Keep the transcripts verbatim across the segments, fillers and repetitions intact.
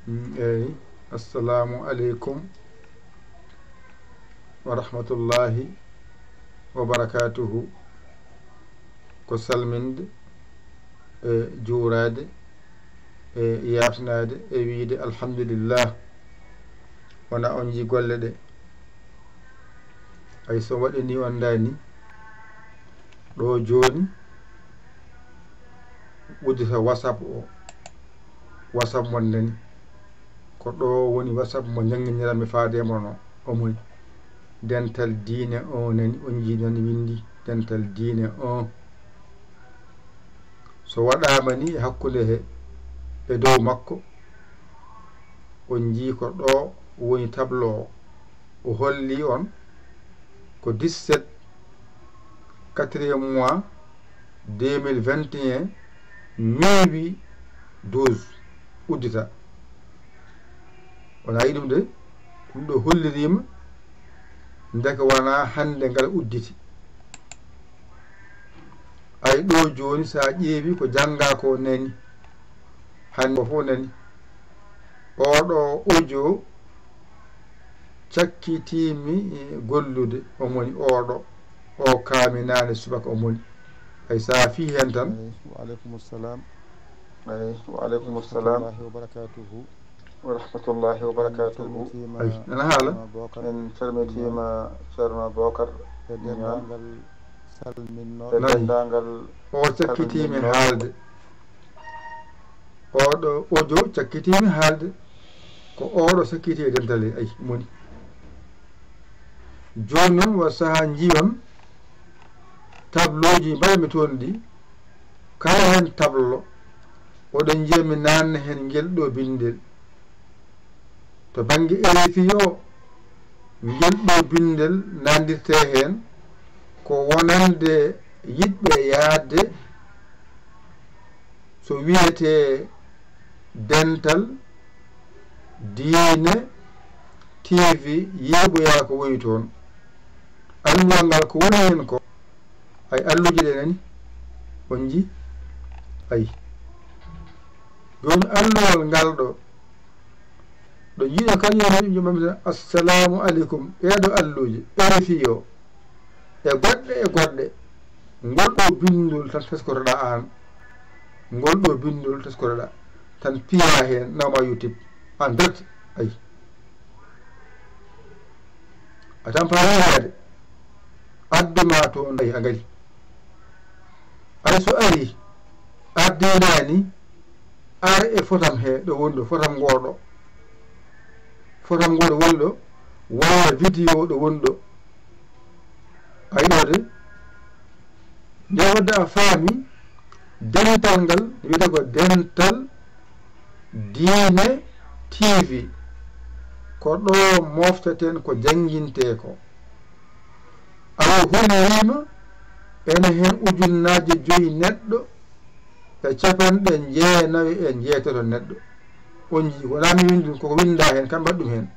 Mm, eyi. Assalamu aleykum wa rahmatullahi wa barakatuhu. Ko salminde, e juuraade, e yaafnaade, e wiide alhamdulillah. Wona on njii golle ɗe. Hay so waɗi ni on daani, ɗo jooni, uddita WhatsApp o. WhatsApp mon nani. Ko ɗo woni WhatsApp mo njannginirami faade e mon o. O moni dental diine o nani, on njii nani winndi dental diine o. So waɗaama ni e hakkunde he, e dow makko, on njii ko ɗo woni tableau o. O holli on ko dix-sept quatrième mois deux mille vingt et un, minuit douze, uddita. Wona yiɗum de, ɗum ɗo holliriima, ndeke wona hannde ngal udditi. Ay ɗo jooni, so a ƴeewi ko janngaa ko nani, hannde ko fof nani. Oɗo audio cakkitiimi gollude, o moni oɗo, o kaami naane subaka o moni. Ay, so a fii heen tan. Eyi, wa aleykum salam. Eyi, wa aleykum salam. Rahmatullahi wa barakatuhu. Wa rahmatullahi wa barakatuhu. Ay, nana haala. En calmitiima Ceerno Bokar. E denndaangal salminnooɓe. E denndaangal. O cakkitiimi haalde. Oɗo audio cakkitiimi haalde. Ko oɗo sakkiti e dental he, ay, moni. Jooni noon, wa sahaa njiyon tablooji mbaɗami toon ɗi, kala heen tablo, oɗon njiya mi naanna heen ngel ɗo binndel. To bannge R F I o, ngel ɗo binndel naandirtee heen ko wonande yiɗɓe yaade so wiyetee Dental Diine T V, yeeɓoyaa ko woni toon. Alluwal ngal ko woni heen ko, ay, alluuje ɗe nani, on njii? Ay. Jooni alluwal ngal ɗo, ɗo njiiɗon kañum en ɗum jomam tan, "Assalamu aleykum, ee ɗo alluuje, R F I o." E goɗɗe e goɗɗe, ngol ɗo binndol tan teskotoɗaa aan. Ngol ɗo binndol teskotoɗaa tan, piyaa heen, nawma YouTube, en direct, ay. A tampaa wiyaade, addu ma toon, ay, a ngari. Ay, so ari, ardindaani, ar e fotam he ɗo woni ɗo, fotam ngoo ɗo. Fotam ngoo ɗo woni ɗo, walla vidéo ɗo woni ɗo. A yiɗoo de? Nde wadda a faami, dental ngal, wiyetee ko Dental Diine T V. Ko ɗo mofteten ko janngintee ko. Awa holliima ene heen ujunnaaje joyi neɗɗo e capanɗe jeenayi e jeetato neɗɗo. On njii, wonaa mi winndi ɗum, koko winndaa heen, kam mbaɗi ɗum heen.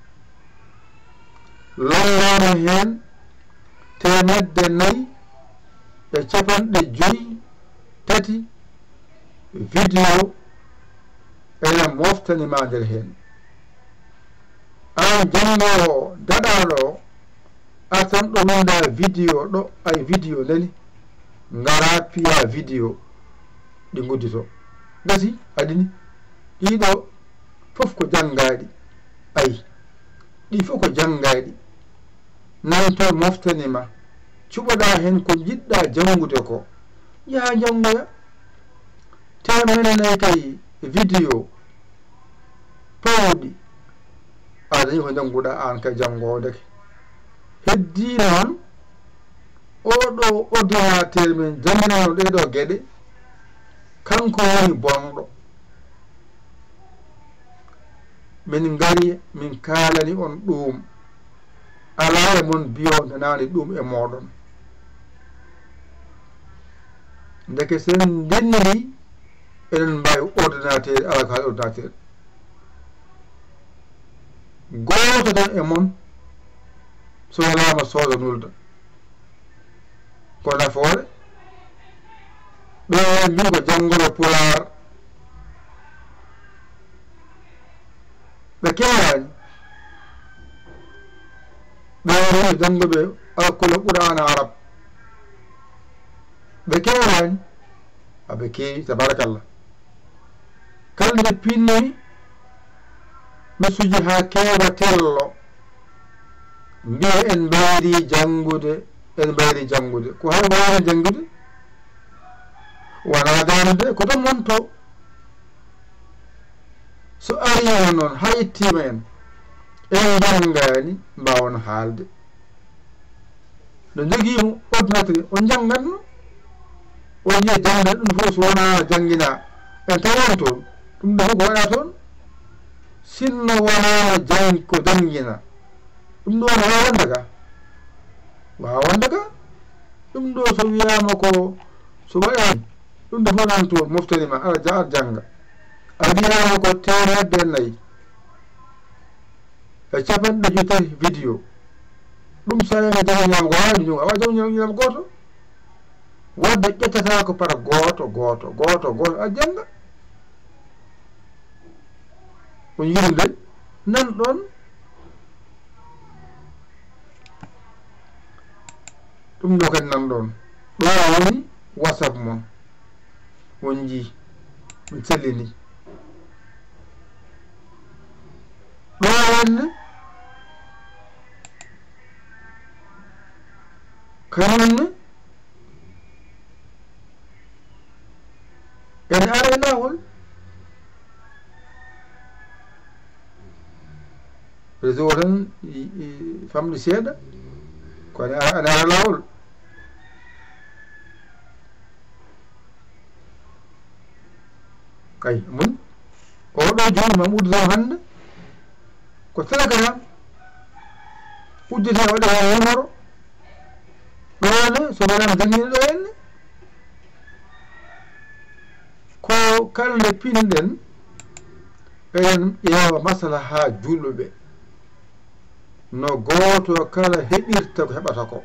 Lanndaama heen teemedde nayi e capanɗe joyi tati vidéo ene moftani ma nder heen. Aan janngoowo daɗaaɗo o, artan ɗo winndaa vidéo ɗo, ay, vidéo nani, ngaraa piyaa vidéo, ɗi ngudditoo. Gasi, aɗini, ɗii ɗoo fof ko janngaaɗi, ay, ɗii fof ko janngaaɗi. Nan toon moftani ma, cuɓoɗaa heen ko njiɗɗaa janngude ko, yahaa njanngoya. Teemedde nayi kay vidéo pawɗi, a dañi ko njannguɗaa aan kay janngoowo ndeke. Heddii noon, oo ɗoo ordinateur men jannginanoo ɗee ɗoo geɗe, kanko woni bonɗo. Min ngari, min kaalani on ɗuum. Alaa e mon biyo nanaani ɗuum e mooɗon. Ndeke sen ndenni, eɗen mbaawi ordinateur, alaa ko haali ordinateur. Gooto tan e mon, so walaama sooda nulda. Ko nafoore. Ɓe mbii ko janngooɓe Pulaar. Ɓe keewaani. Ɓe woni jannguɓe alkol Qur'aana Arab. Ɓe keewaani. Aɓe keewi, tabarakallah. Kala nde pinmi, mi suji haa keewa tello. Mbiya en mbayri janngude, en mbayri janngude. Ko hay waawi janngude? Wonaa darnde, ko ɗon wonto. So ariima noon, haa yettiima en, en njanngaani, mbaawon haalde. No njogii mo ordinateur, on njanngatno? On yiya jannde ɗum fof so wonaa janngina, en tawon toon. Ɗum ɗo fof ko waɗaa toon? Sinno wonaano jang-, ko janngina, ɗum ɗo wona waawande ka? Waawande ka? Ɗum ɗo so wiyaama ko, so waɗaani, ɗum ɗo fof nan toon, moftani ma, ara ja-, jannga. A wiyaama ko teemedde nayi e capanɗe joy tawi vidéo. Ɗum so a wiyaama janngo ñaamo ko waawi ɗum, a waawaa janngo ñaamo gooto. Wadde ƴettata ko par gooto, gooto, gooto, gooto, a jannga. On yiɗi nde nan ɗon. Ɗum ɗo kadi nan ɗon. Ɗo woni WhatsApp mon. On njii. On sellini. Ɗo wonde. Kañum ne. Ene ara e laawol. Réseau o tan, i, i, famɗi seeɗa, ko ene ara, ene ara laawol. Kay, mun, oo ɗoo juuɗe ma udditoo hannde, ko Telegram, udditee waɗa heen numéro, ɗoo ne, so waɗaama janngiino ɗoo henne, ko kala nde pinɗen, eɗen ƴeewa maslaha juulɓe ɓe, no gooto kala heɓirta ko heɓata ko.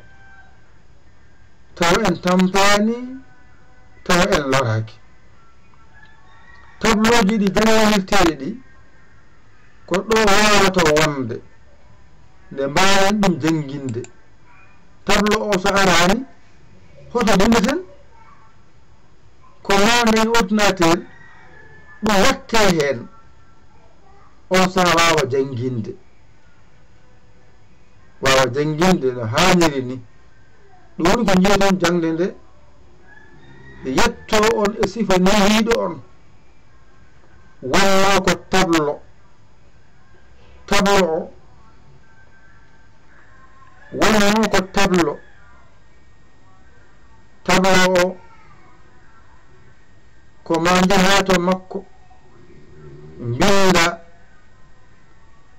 Tawa en tampaani, tawa en loraaki. Tablooji ɗi jannginirteeɗi ɗi, ko ɗo waawata wonde, nde mbaawen ɗum jannginde. Tablo o so araani, hoto binndeten? Ko maa nden ordinateur, ɗum wattee heen, on sahaa waawa jannginde. Waawa jannginde no haaniri ni. Ɗum woni ko njiyaton jaŋde nde, yettoo on e sifa nehiiɗo on. Wonnoo ko tablo. Tablo o, wonnoo ko tablo. Tablo o, ko maa njahaa to makko, mbinnda,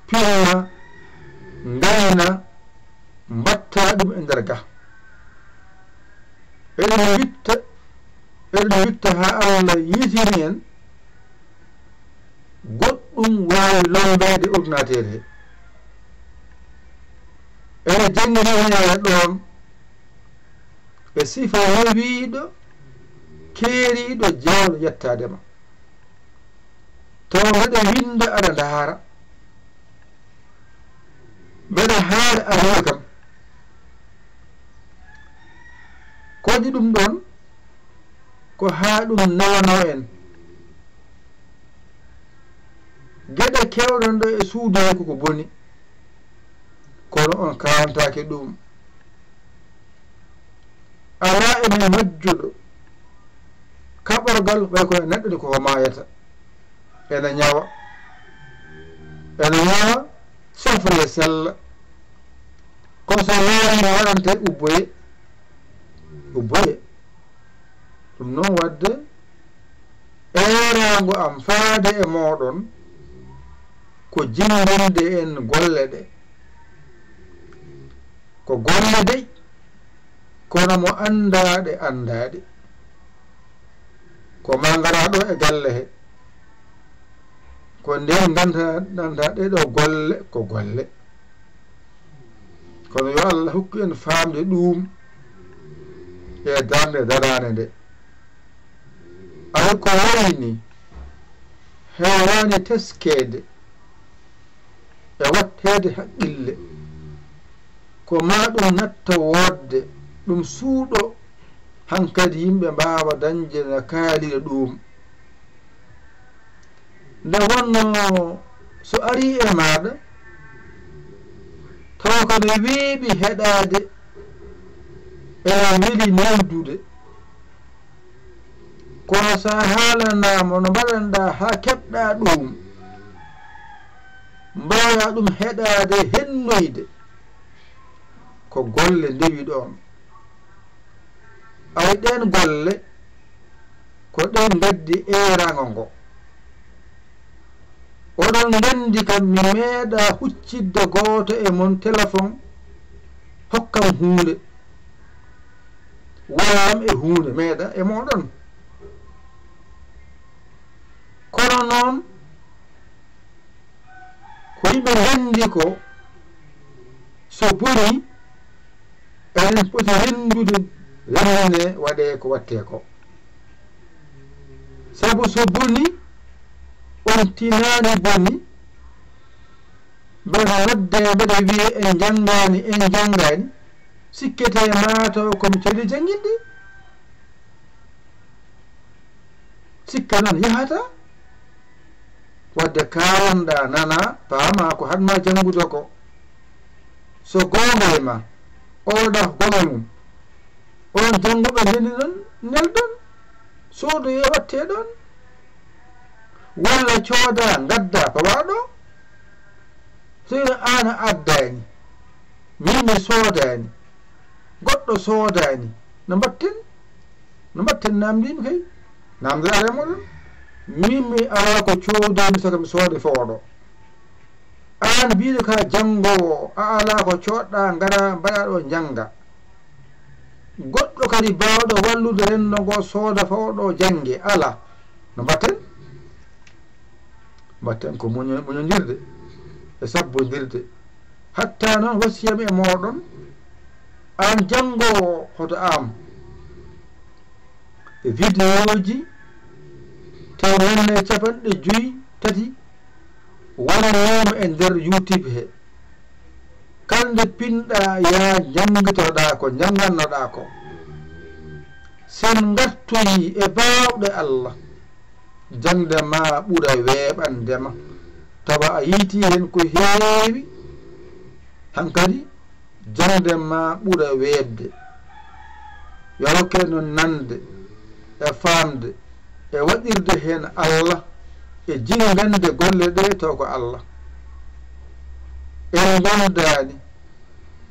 pinna, ngayna, mbatta ɗum e nder ga. Eɗen witta, eɗen witta haa Allah yiitini en, goɗɗum waawi lombeede ordinateur he. Ene jannginee ɗoon e sifa newiiɗo, keeriiɗo, jaawɗo yettaade ma. Tawa mbeɗa winnda, aɗa ndaara. Mbeɗa haala, a wi'a kam. Ko waɗi ɗum ɗoon? Ko haa ɗum newanoo en. Geɗe keewɗen ɗo e suudu he ko ko boni, kono on kaalantaake ɗum. Alaa e men majjuɗo kaɓorgal, way kono neɗɗo ni ko o maayata. Ene ñawa. Ene ñawa, safre sella. Kono so laawiima waɗante ubboye, ubboye. Ɗum noon waɗde, eeraango am faade e mooɗon ko jinndinde en golle ɗe. Ko golle dey, kono mo anndaa ɗe anndaa ɗe. Ko maa ngaraa ɗo e galle he. Ko ndeen nganndanɗaa ɗee ɗoo golle ko golle. Kono yo Allah hokku en faamde ɗum e darnde daraande nde. Awa ko wayi ni heewaani teskeede, e watteede haqqille. Ko maa ɗum natta woodde, ɗum suuɗo, hankadi yimɓe mbaawa dañde no kaaliri ɗuum. Nde wonnoo so arii e maaɗa, tawa ko no weeɓi heɗaade, ene weli newdude. Kono so a haalanaa mo no mbaɗanɗaa haa keɓɗaa ɗuum, mbaawaa ɗum heɗaade, hennoyde, ko golle ndewi ɗoon. Ay, ɗeen golle ko ɗe ngaddi eeraango ngo. Oɗon nganndi kam, mi meeɗaa huccidde gooto e mon telefon hokkam huunde, wallam e huunde, meeɗaa e mooɗon. Kono noon, ko yimɓe nganndi ko, so bonii, eɗen poti renndude, renndinee, waɗee ko wattee ko. Sabu so bonii, on tinaani bonii, mbeɗa nodde, mbeɗa wiya en njanngaani, en njanngaani, sikkete maa taw ko mi celi jannginde. Sikka noon yahataa. Wadde kaalanɗaa nanaa, paamaa ko haɗmaa janngude ko. So goonga e maa, oɗa goonga mum. On jannguɓe ndenni ɗon, nelɗon, soodoyee wattee ɗon. Walla coodaa, ngaddaa, pawaa ɗoo. So ina aan a addaani, min mi soodaani, goɗɗo soodaani, no mbaɗten? No mbaɗten, naamndiimi kay. Naamndiraa e moɗon. Min mi alaa ko coodaymi, saka mi sooda fooɗo. Aan biiɗo ka janngoowo, a alaa ko coodɗaa, ngaraa, mbaɗaa ɗoo, njannga. Goɗɗo kadi baawɗo wallude renndo ngo sooda fooɗo, jannge, alaa. No mbaɗten? Mbaɗten ko muño-, muñondirde e sabbondirde. Hatta noon wasiyam e mooɗon, aan janngoowo, hoto aan e videoji teeminanne e capanɗe joy tati wonaniima e nder YouTube he. Kala nde pinɗaa, yaa njanngitoɗaa ko, njanngannoɗaa ko. Sen ngartoyii e baawɗe Allah, jaŋde maa ɓura weeɓande ma, tawa a yiytii heen ko heewi. Hankadi, jaŋde maa ɓura weeɓde. Yo a hokke en nande e faamde e waɗirde heen Allah e jinngande golle ɗee taw ko Allah. En ngondaani,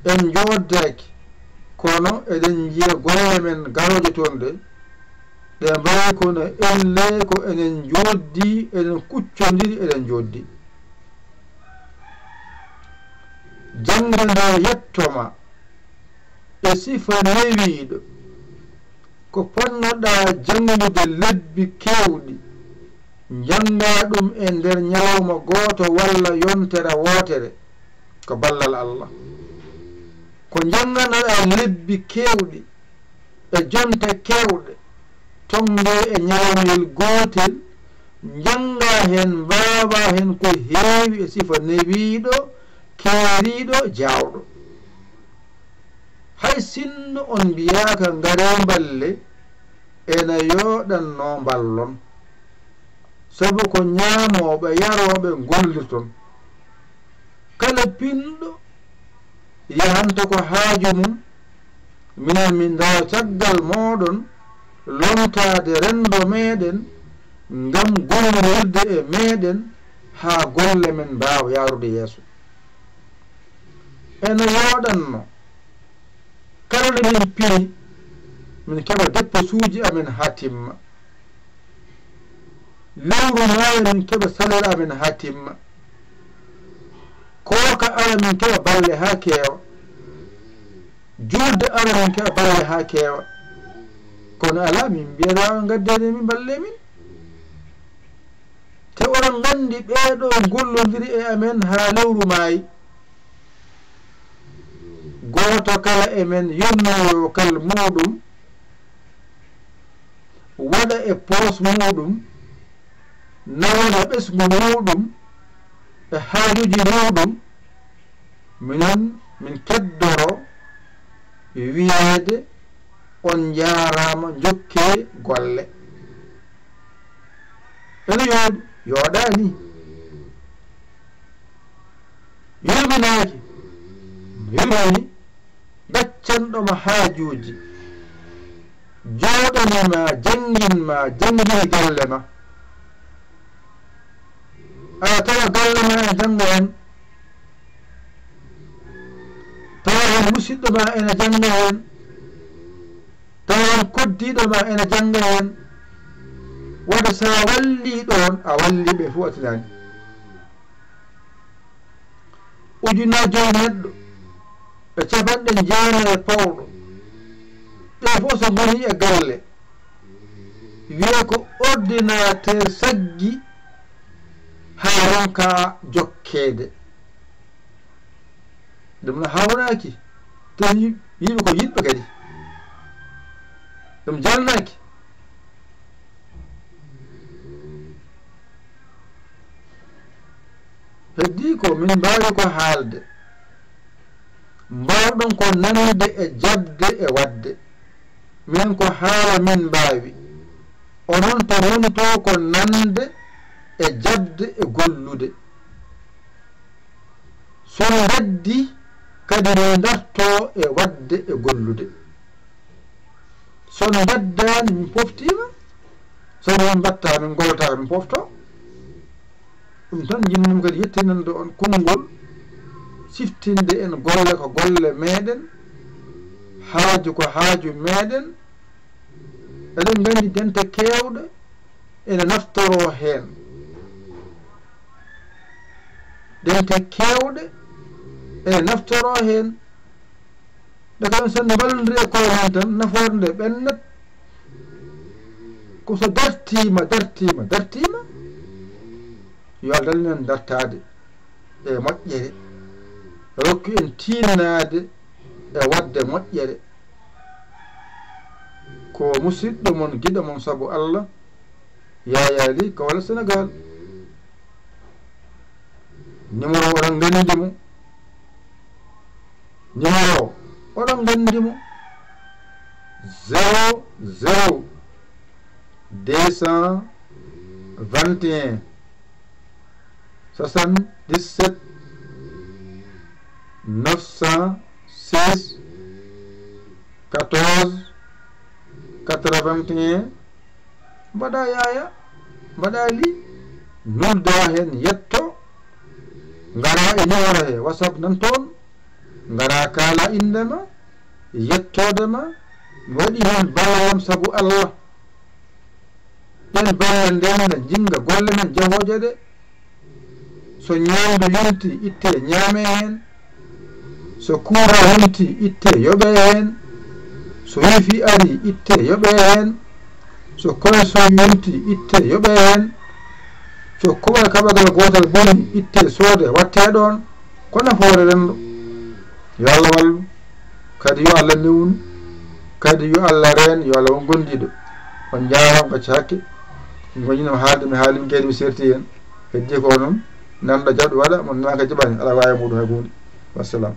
en njooddaaki, kono eɗen njiya golle men garooje toon ɗe, ɗe mbayi kono ellee ko enen njooddii, eɗen kuccondiri, eɗen njooddii. Jaŋde nde yetto ma e sifa newiiɗo, ko ponnoɗaa janngude lebbi keewɗi, njanngaa ɗum e nder ñalawma gooto walla yontere wootere, ko ballal Allah. Ko njannganoɗaa lebbi keewɗi e jonte keewɗe, tonnge e ñalawmel gootel, njanngaa heen, mbaawaa heen ko heewi e sifa newiiɗo, keeriiɗo, jaawɗo. Hay sinno on mbiyaaka ngaree mballee, ena yooɗannoo mballon. Sabu ko ñaamooɓe, yarooɓe ngollirton. Kala pinɗo yahanta ko haaju mum, minen min ndaara caggal mooɗon, lomtaade renndo meeɗen, ngam gollondirde e meeɗen, haa golle men mbaawa yaarude yeeso. Ena yooɗannoo, kala nde min pini, min keɓa depposuuji amen haa timma. Lewru maayo, min keɓa saleer amen haa timma. Koorka ara, min keɓa balle haa keewa. Juulde ara, min keɓa balle haa keewa. Kono alaa, min mbiyanaa on, ngaddee nde min mballee min. Te oɗon nganndi ɓee ɗoo ngollondiri e amen haa lewru maayi. Gooto kala e men yonnoyoo kal muuɗum, waɗa e poos muuɗum, nawana ɓesngu muuɗum, E haajuuji muuɗum, minen min keddoro wi'eede on njaaraama, njokkee golle. Ene yooɗi, yooɗaani. Yurminaaki, yurmini. Gaccanɗo ma haajuuji, jooɗani ma, janngin ma, janngini galle ma. Aɗa tawa galle ma ene jannga heen, tawa heen musiɗɗo ma ene jannga heen, tawa heen koddiiɗo ma ene jannga heen. Wata so a wallii ɗoon, a wallii ɓe fof, a tinaani. Ujunaaji jowi neɗɗo e capanɗe jeenayi e pawɗo, ɓe fof so ngoni e galle, wi'ee ko ordinateur saggi haa ronka jokkeede. Ɗum no hawnaaki, te yi-, yiɗi ko yiɗɓe kadi. Ɗum jalnaaki. Heddii ko min mbaawi ko haalde, mbaawɗon ko nande e jaɓde e waɗde. Minen ko haala min mbaawi, onon to woni to ko nande e jaɓde e gollude. So on ngaddi kadi, min ndarto e waɗde e gollude. So on ngaddaani, min poftiima. So on mbattaa, min gollotaako, min pofto. Ɗum tan njinnumi kadi yettinande on konngol, siftinde en golle ko golle meɗen, haaju ko haaju meɗen. Eɗen nganndi dente keewɗe ene naftoroo heen. Dente keewɗe ene naftoroo heen. Ɗe kam, so en mballondiri e koye men tan, nafoore nde ɓennat. Ko so dartiima, dartiima, dartiima, yo Allah dallin en dartaade e moƴƴere, rokku en tiinnaade e waɗde moƴƴere. Ko musiɗɗo mon, giɗo mon sabu Allah, Yaya Ly, Kaolack, Sénégal. Numéro o, oɗon nganndi mo. Numéro o, oɗon nganndi mo. Zéro zéro deux cent vingt et un, soixante-dix-sept, neuf cent six, quatorze, quatre-vingt-un. Mbaɗa Yaya, mbaɗa Ly, nodda heen, yetto, ngara e numéro he, WhatsApp nan toon, ngara kaala innde ma, yettoode ma, mi waɗi heen ballal am sabu Allah. Ɗeen balle ndeenna jinnga golle men jahooje ɗe. So ñaamdu yontii, ittee ñaamee heen. So kuuraa yontii, ittee yoɓee heen. So wifi arii, ittee yoɓee heen. So connexion yontii, ittee yoɓee heen. So kuuɓal kaɓagal gootal bonii, ittee soodee, wattee ɗoon. Ko nafoore renndo. Yo Allah wallu. Kadi yo Allah newnu, kadi yo Allah reen, yo Allah won gondiiɗo. On njaaraama, gacce hakke. Min ko ñinno haalde, mi haali, min kadi mi serti heen. Heddii ko onon, nanɗo jaɓɗo waɗa, mo nanaaka jaɓaani, alaa waawi muuɗum hay huunde. Wassalam.